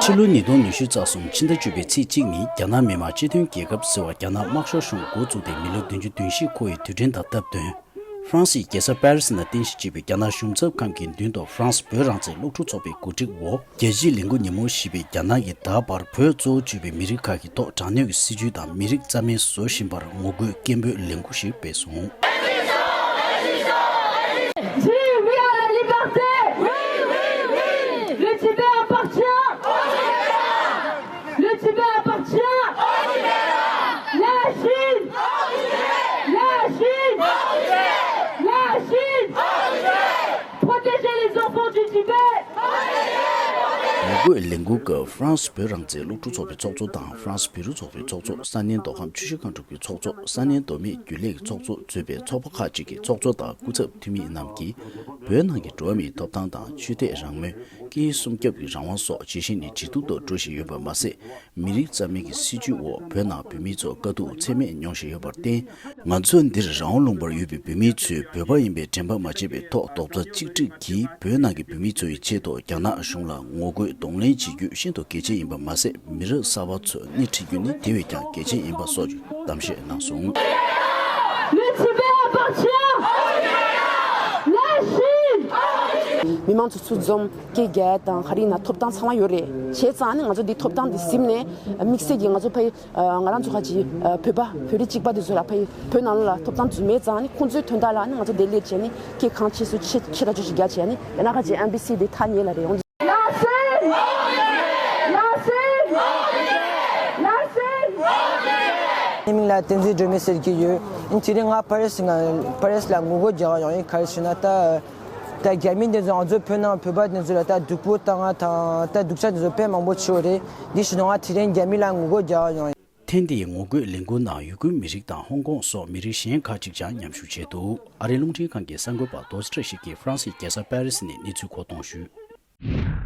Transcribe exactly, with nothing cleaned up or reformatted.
ཕྱི་ལོ་ཉིས་སྟོང་ཉི་ཤུ་རྩ་གསུམ་ཕྱི་ཟླ་བཅུ་པའི་ཚེས་གཅིག་ཉིན་རྒྱ་ནག་མི་དམངས་སྤྱི་མཐུན་རྒྱལ་ཁབ་ཟེར་བ་རྒྱ་ནག་དམར་ཤོག་གཞུང་འགོ་བཙུགས་ཏེ་མི་ལོ་བདུན་ཅུ་དོན་བཞི་འཁོར་བའི་དུས་དྲན་དང་སྟབས་བསྟུན། ཧྥ་རན་སིའི་རྒྱལ་ས་པེ་རི་སི་ནང་རྟེན་གཞི་བྱས་པའི་རྒྱ་ནག་གཞུང་ཚབ་ཁང་གི་མདུན་དུ་ཧྥ་རན་སི་བོད་རང་བཙན་སློབ་ཕྲུག་ཚོགས་པའི་གོ་སྒྲིག་འོག་རྒྱལ་སྤྱིའི་ལས་འགུལ་ཉིན་མོ་ཞེས་པའི་རྒྱ་ནག་གི་ད་བར་བོད་གཙོ་བོ་གཙོས་པའི་མི་རིགས་ཁག་གི་ཐོག་དྲག་གནོན་གྱི་སྲིད་བྱུས་དང་མི་རིགས་རྩ་མེད་བཟོ་བཞིན་པར་ངོ་རྒོལ་སྐད་འབོད་ལས་འགུལ་ཞིག་སྤེལ་སོང་། Dis oui à la liberté. Oui, oui, oui. Le Tibet appartient. Le Tibet appartient. La Chine. La Chine. La Chine. Protéger les enfants du Tibet. ངོ་རྒོལ་ལས་འགུལ་སྐབས་ཧྥ་རན་སི་བོད་རང་བཙན་སློབ་ཕྲུག་ཚོགས་པའི་ཚོགས་གཙོ་དང་ཧྥ་རན་སི་བོད་རིགས་ཚོགས་པའི་ཚོགས་གཙོ། ས་གནས་མདོ་ཁམས་ཆུ་བཞི་སྒང་དྲུག་གི་ཚོགས་གཙོ། ས་གནས་མདོ་སྨད་རྒྱུན་ལས་ཀྱི་ཚོགས་གཙོ་གཙོས་པའི་ཚོགས་པ་ཁག་ཅིག་གི་ཚོགས་གཙོ་དང་སྐུ་ཚབ་འཐུས་མི་རྣམས་ཀྱིས་བོད་ནང་གི་འགྲོ་བ་མིའི་ཐོབ་ཐང་དང་ཆོས་དད་རང་མོས། སྐད་ཡིག་སྲུང་སྐྱོབ་ཀྱི་རང་དབང་སོགས་ཇེ་ཞན་ནས་ཇེ་སྡུག་ཏུ་འགྲོ་བཞིན་ཡོད་པ་མ་ཟད། མི་རིགས་རྩ་མེད་ཀྱི་སྲིད་བྱུས་འོག་བོད་ནང་བོད་མི་ཚོ་དཀའ་སྡུག་ཚད་མེད་མྱོང་བཞིན་ཡོད་པར་བརྟེན། ང་ཚོ་འདིར་རང་དབང་ལུང་པར་ཡོད་པའི་བོད་མི་ཚོས་བོད་པ་ཡིན་པའི་དྲན་པ་མ་བརྗེད་པའི་ཐོག་རྡོག་རྩ་གཅིག་སྒྲིལ་གྱིས་བོད་ནང་གི་བོད་མི་ཚོ་ཡི་ཆེད་དུ་རྒྱ་ནག་གཞུང་ལ་ངོ་རྒོལ་གདོང་ལེན་བྱེད་རྒྱུ་ཤིན་ཏུ་གལ་ཆེ་ཡིན་པ་མ་ཟད། མི་རབས་གསར་པ་ཚོས་སྣེ་ཁྲིད་རྒྱུ་ནི་དེ་བས་ཀྱང་གལ་ཆེན་ཡིན་པ་སོགས་ཀྱི་གཏམ་བཤད་གནང་སོང་། Le Tibet appartient. La Chine. མི་མང་ཚོ་ཚུར་འཛོམས། སྐད་རྒྱག་དང་ག་རེ་ཡིན་ན་ཐོབ་ཐང་ཚང་མ་ཡོད་རེད། བྱས་ཙང་ནི་ང་ཚོ་འདི་ཐོབ་ཐང་འདི་ཟིན་ནས་དམིགས་བསལ་གྱིས་ང་ཚོ་ཕ་ཡི་ང་རང་ཚོ་ཁ་ཅིག་བོད་པ་བོད་རིགས་གཅིག་པ་དེ་ཚོ་ལ་ཕ་ཡི་བོད་ནང་ལོགས་ལ་ཐོབ་ཐང་འཛུལ་མེད་ཙང་ནི་ཁོང་ཚོའི་དོན་དག་ལ་ནི་ང་ཚོ་འདི་སླེབས་བྱས་ནི་སྐད་གང་ཆེ་སུ་ཆེ་ཆེ་ཐག་ཆོད་ཞིག་རྒྱག་བྱས་ནི་ཡང་ན་ཁ་ཅིག་ཨེམ་བྷ་སི་འདི་ཐག་ཉེ་ལ་རེད་ཡོང་། La Chine! La Chine! La Chine! ངའི་མིང་ལ་བསྟན་འཛིན་སྒྲོལ་མ་ཟེར་གྱི་ཡོད། དེ་རིང་ང་ཕ་རི་སི་ང་ཕ་རི་སི་ལ་ངོ་རྒོལ་རྒྱག་ཡོང་ཡིན། ག་རེ་ཞུ་ན་ད། ད་རྒྱ་མི་འདི་ཚོ་ང་ཚོ་བོད་ནང་བོད་པ་འདི་ཚོ་ལ་ད་སྡུག་པོ་བཏང་བ་དང་ད་སྡུག་ཅག་འདི་ཚོ་དཔེ་མང་པོ་བྱུང་བ་རེད། འདི་ཞུ་ན་ང་དེ་རིང་རྒྱ་མི་ལ་ངོ་རྒོལ་རྒྱག་ཡོང་ཡིན། ཐེངས་འདིའི་ངོ་རྒོལ་ལས་འགུལ་ནང་ཡུ་གུར་མི་རིགས་དང་ཧོང་ཀོང་སོགས་མི་རིགས་གཞན་ཁག་ཅིག་ཀྱང་མཉམ་ཞུགས་བྱས་འདུག་ཨ་རིའི་རླུང་འཕྲིན་ཁང་གི་གསར་འགོད་པ་རྡོ་རྗེ་བཀྲ་ཤིས་ཀྱིས་ཧྥ་རན་སིའི་རྒྱལ་ས་པེ་རི་སི་ནས་གནས་ཚུལ་མཁོ་གཏོང་ཞུས།